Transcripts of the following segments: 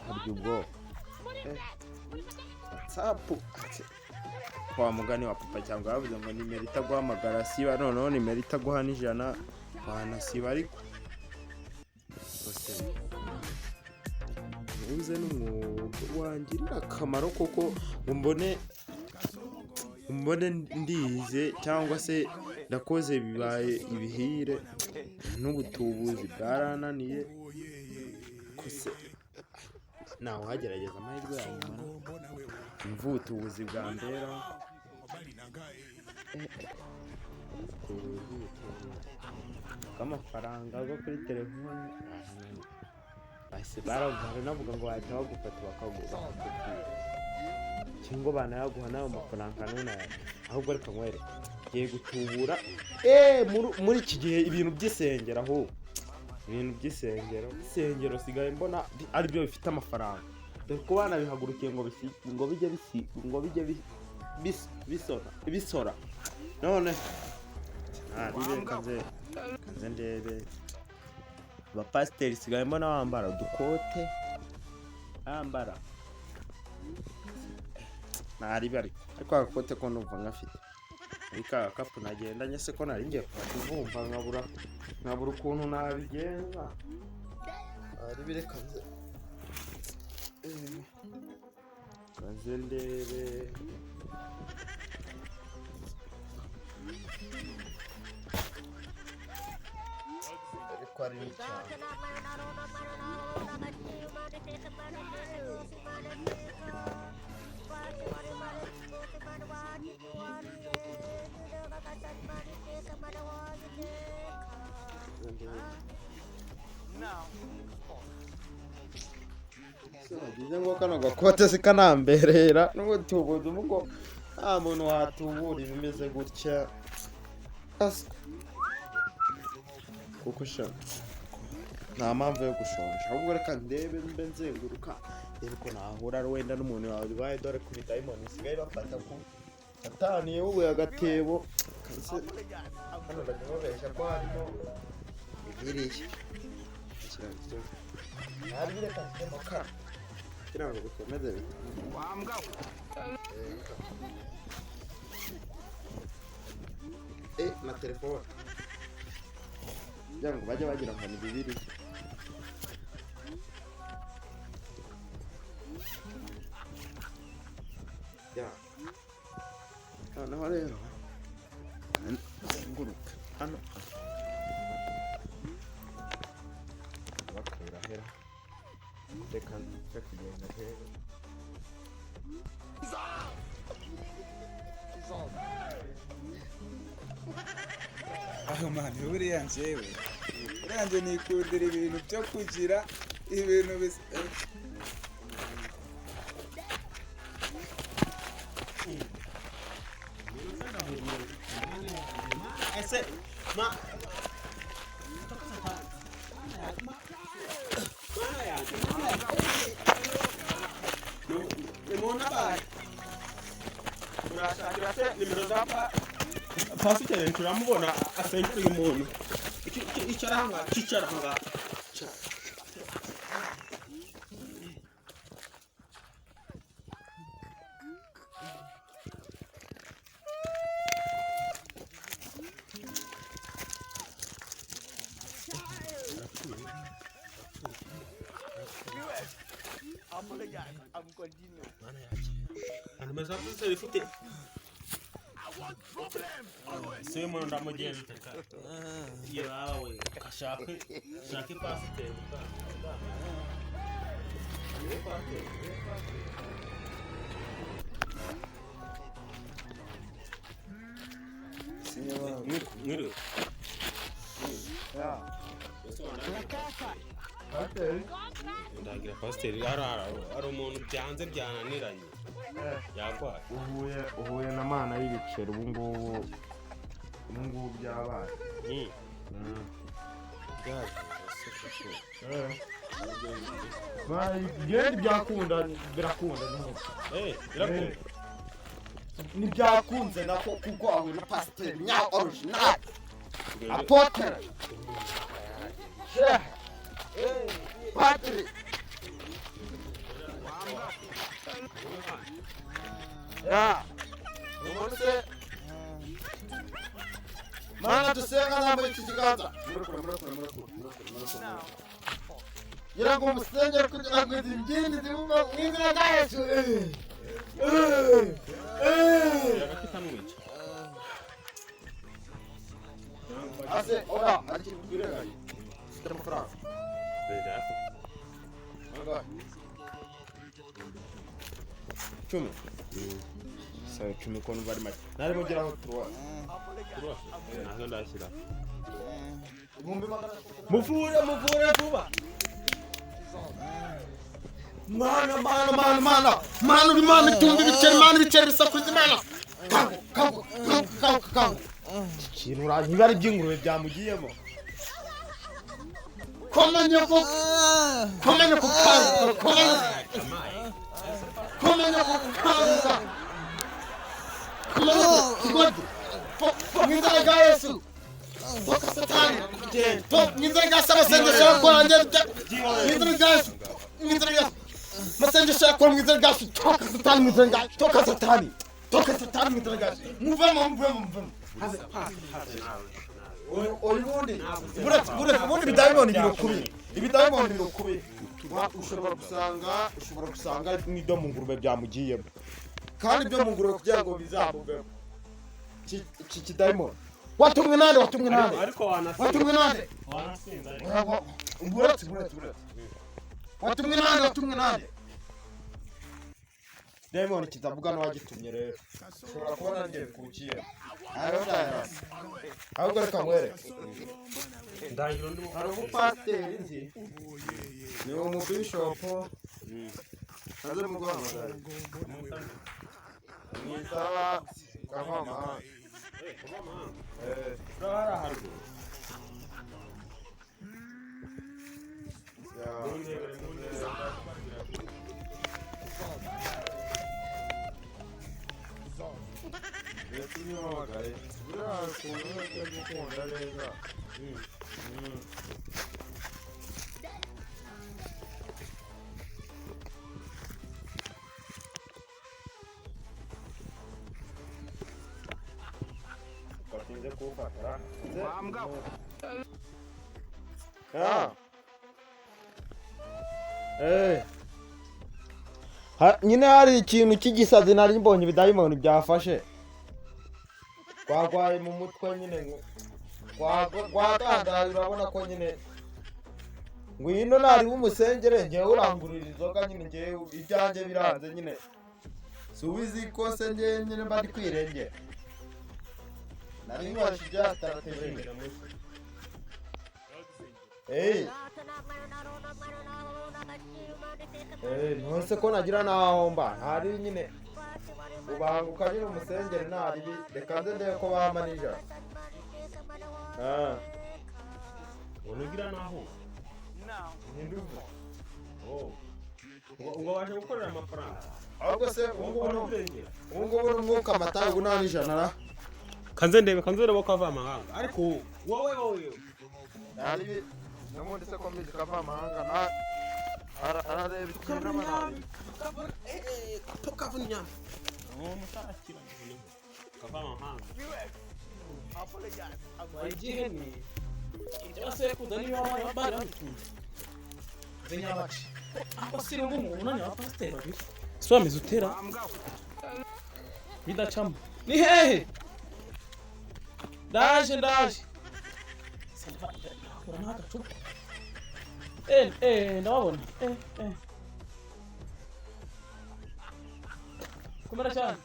Harya ubwo WhatsApp wa mugani wa papa cyangwa yavuze ngo nimero itaguhamagara siba, noneho nimero itaguha n'ijana wanasiba, ariko bose ntuze n'umwuga wangirira akamaro koko ngo mbone ndize cyangwa se ndakoze bibaye ibihire n'ubutubuzi bwarananiye kose, nawagerageza amahirwe ya nyuma mva ubutubuzi bwambera ubutubuzi bw'amafaranga bwo kuri telefone. Bahise baranavuga ngo bahita bagufata bakakubwira cyangwa banayaguha n'ayo mafaranga ntunayarye. Ahubwo reka nkwereke, ngiye gutubura muri iki gihe ibintu by'isengero, ahubwo ibintu by'isengero, isengero sigaye mbona aribyo bifite amafaranga, dore ko banabihagurukiye ngo ngo bijye ngo bijye bisora bisora. None naribe kanze ndebe abapasiteri sigaye mbona bambara udukote, bambara ntaribe, ariko agakote ko numva ngafite muri ka gakapu nagendanye se, ko nari ngiye kuvumva nkabura ukuntu nabigenza. Ntaribe, reka nze kanze ndebe. Ariko ari n'icyaha. Wagize ngo kano gakote se kanamberera n'ubutubuzi, ubwo nta muntu watubura ibimeze gutya. Kuko sha nta mpamvu yo gushonja, ahubwo reka ndebe mbe nzenguruka ndebe ko nahura wenda n'umuntu warwaye, dore ko ibidayimoni bisigaye bafata ku satani yewe agatebo. Kaze hano ndajya babeshya ko harimo bibiliya. Ntabwo, reka nshyiremo kano kugira ngo bikomeze bite. Na telefone kugira ngo bajye bagira ngo ni bibiliya. Ya, noneho rero nzenguruka hano bakura hera, reka nze kugenda rero. Aho mani, buriya njyewe, buriya njye nikundira ibintu byo kugira ibintu bisa. Ese ma nimubona bari murashakira se nimero za pasiteri, turamubona asengera uyu muntu. Icara aha ngaha, icara aha ngaha. Nimero za pasiteri ifite se uyu muntu ndamugenza yawe ashake shake pasiteri. Mwiriwe. Ndagira pasiteri hari umuntu byanze byananiranye yarwaye. Uhuye na mana y'ibiceri ubu ngubu byabaye. Genda byakunda, birakunda n'ubu. Birakunda. Ntibyakunze nako kuko ahuye na pasiteri nya original apotere shehe. Padiri. Ya. Umuntu se Mana dusenga nambaye iki kiganza. Murekure, murekure, murekure, murekure, murekure. Ngira ngo umusengere kugira ngo izi mbyini zibume mu izina rya Yesu. Kitamwica. Ase, oya, hari ikintu twirengagiza. Ufite amafaranga. Angahe? 10. Sawa, 10 ko numva ari make. Narimo ngeraho turuwa. Nazo ndashyira. 300,000. Muvure, muvure vuba. Mana, mana, mana, mana. Mana uri mana itumva ibiceri, mana ibiceri bisakuza imana. Kangu, kangu, kangu, kangu, kangu. Iki kintu niba ari iby'ingurube byamugiyemo. Koma nyoko. Koma nyoko kangu. Koma nyoko. Koma nyoko kangu. Koma nyoko kigoryi. Mu izina rya Yesu. Toka Satani. Mu izina rya Yesu amasengesho yakoranjye. Mu izina rya Yesu. Mu izina rya Yesu. Amasengesho yakora mu izina rya Yesu. Toka Satani mu izina rya Yesu. Toka Satani. Toka Satani mu izina rya Yesu. Muvemo, muvemo, muvemo. Uyu wundi ubundi ibidayimoni biri ibidayimoni biri kubi. Ushobora gusanga n'ibyo mu ngurube byamugiyemo. Kandi ibyo mu ngurube kugira ngo bizamuvemo. Iki kidayimoni. Watumwe nande, watumwe nande. Ariko wanasinze. Watumwe nande. Wanasinze ariko. Buretse, buretse, buretse. Watumwe nande, watumwe nande. Dayimoni kitavuga n'uwagitumye rero. Ushobora kubona ngiye kukiye. Ahubwo reka nkwereke. Ndagira undi. Hari umupasiteri nzi. Ni umubishopu. Aze mu guhamagara. Mwisaba kavamahanga. Batinze kuwufata. Nyine hari ikintu cy'igisazi nari mbonye ibidayimoni byafashe. Twagwaye mu mutwe nyine ngo rwagandaye, urabona ko nyine ngwino nari umusengere ngewe urangurira inzoga nyine ngewe ibyanjye biranze nyine. Subizi ko se ngewe nyine mba ndi kwirengera. Nari nkoresha ibya strategy. Nonse ko nagira naho mba ntari nyine ubanguka nyine umusengere ntari reka nze ndebe ko bampa nijoro. Unugira naho. Ntinduvu. Ngo waje gukorera amafaranga. Ahubwo se ubu ngubu ni umwuka amata ubu nta n'ijana ra. Kanze ndebe ko ava amahanga. Ariko wowe wowe. Ntari n'ubundi se ko mbizi ko ava amahanga na arareba ikintu n'amahanga. Kava amahanga. Igihene ibyasekuza niba bari babikunze ako si ngo umunani wa pasiteri babiri si wameze utera bidacamo ni hehe ndaje ndaje ndakura n'agacupa ndababona komera cyane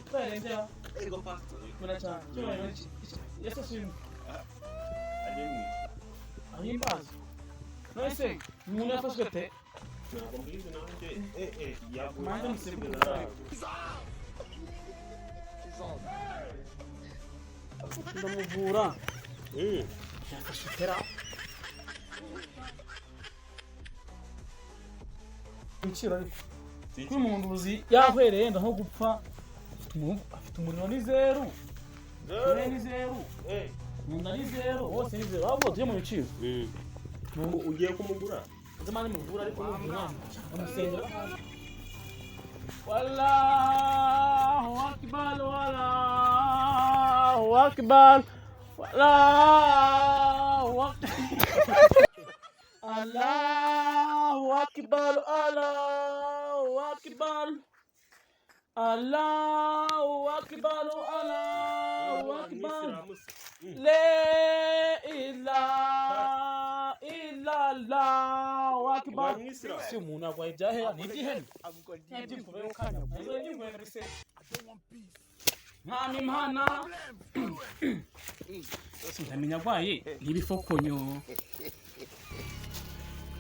turarengera komera cyane cyubahiro iki Yesu ashimwe ahimbaza none se umuntu yafashwe te manze musimbura ndamuvura yafashe tera ibiciro ariko kuri umuntu yahwereye yenda nko gupfa afite umuriro ni zeru ni zeru munda ni zeru hose ni zeru ahubwo tujye mu biciro Ugiye kumugura? Nzimana muvura ariko n'umwana amusengera. Wallahu akbar, wallahu akbar, wallahu akbar. Allahu akbar, Allahu akbar. Allahu akbar, Allahu akbar. La ilaha illallah akbar. Si umuntu arwaye ibyahera ni iby'ihene mwami mana sindamenya arwaye n'ibifokonyo.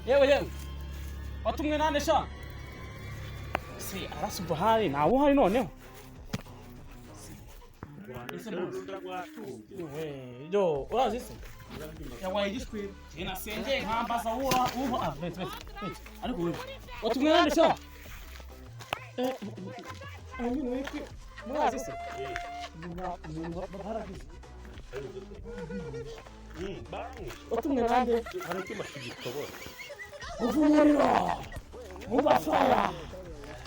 Yewe yewe, watumwe nande sha? Se arasuva hari ntawe uhari noneho. Yo, urazi se yarwaye igishwi nasengeye nkambaza uho avete ariko wewe watumwe nande sha? Murazi se watumwe nande? Hari icyuma kigitobora. Uva umuriro mubafaya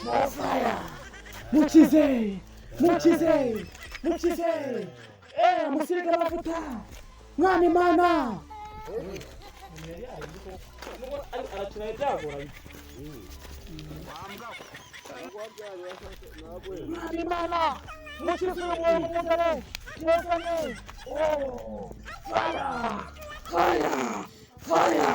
mubafaya, mukize mukize mukize, musirike amavuta mwami mana. Arakina byagoranye. Mwami mana mukize umugore mwazane. Fire fire fire,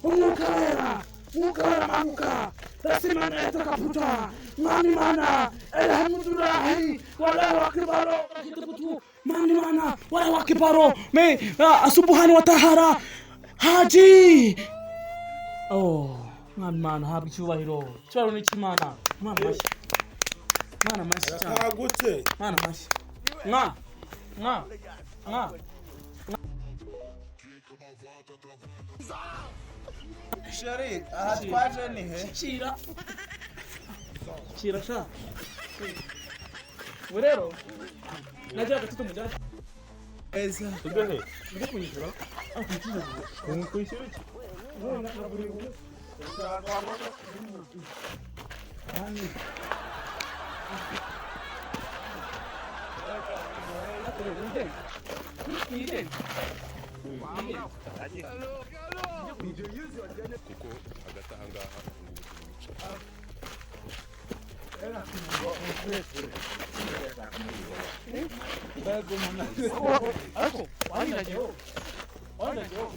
umwuka wera, umwuka wera manuka rasimana yatakaputa mwami mana alhamdulillahi wallahu akbaro kitukutu mwami mana wallahu akbaro me asubuhani wa tahara haji. Oh mwami mana habwa icyubahiro, icyubahiro ni cy'Imana. Mwana mashyi, mwana mashyi cyane, Kagutse. mwana mashyi, mwa mwa mwa. Sheri, aha twaje ni he? Shira. Shira sha. Ubu rero najya gatatu mujyana. Eza. Tujya he? Ndi kwishyura. Kwishyura iki? Kuko hagati aha ngaha ubu ngubu Ariko wandagiyeho. Wandagiyeho.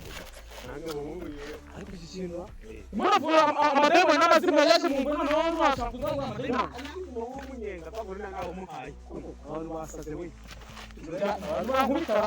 Muravuga amadayimoni n'amazina yaje mu ngoro nawe mwashaka kuvuga amadayimoni. Abantu bankubita.